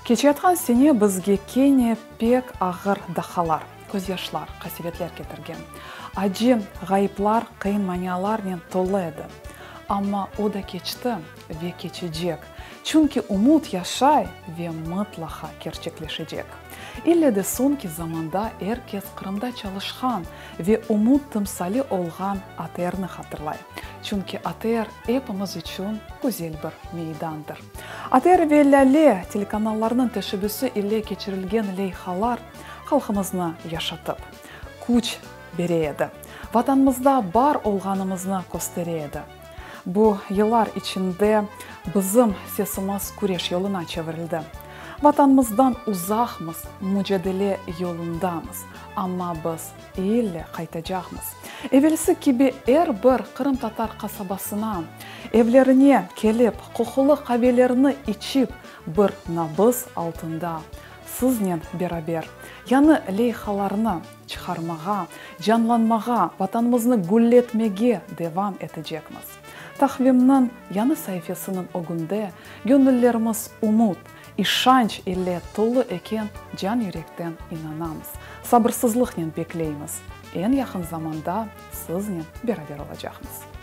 Keçeyatqan sene bizge kene pek ağır daqqalar, közyaşlar, qasevetler ketirgen. Acı ğayıplar, qıyın manialarnen tolu edi. Amma o da keçti ve keçecek. Çünki ümüt yaşay ve mıtlaqa kerçekleşecek. İlle de soñki zamanda er kes Qırımda çalışqan ve ümüt timsali olğan ATRni hatırlay. Çünki ATR epimiz içün güzel bir meydandır. ATR ve Lâle telekanallarınıñ teşebbüsi ile keçirilgen leyhalar halqımıznı yaşatıp, küç bere edi, Vatanımızda bar olğanımıznı köstere edi. Bu yıllar içinde bizim sesimiz küreş yoluna çevirildi. Vatanımızdan uzaqmız, mücadele yolundamız, amma biz ille qaytacaqmız. Evelsi kibi er bir qırımtatar qasabasına, evlerine kelip, qoqulı qavelerini içip, bir nabız altında siznen beraber yañı leyhalarnı çıqarmağa, canlanmağa, Vatanımıznı gülletmege devam etecekmiz. Taqvimniñ yañı saifesiniñ ögünde göñüllerimiz ümüt, işanç ile tolu eken can-yürekten inanamız. Sabırsızlıqnen bekleymiz. Eñ yaqın zamanda siznen beraber olacaqmız.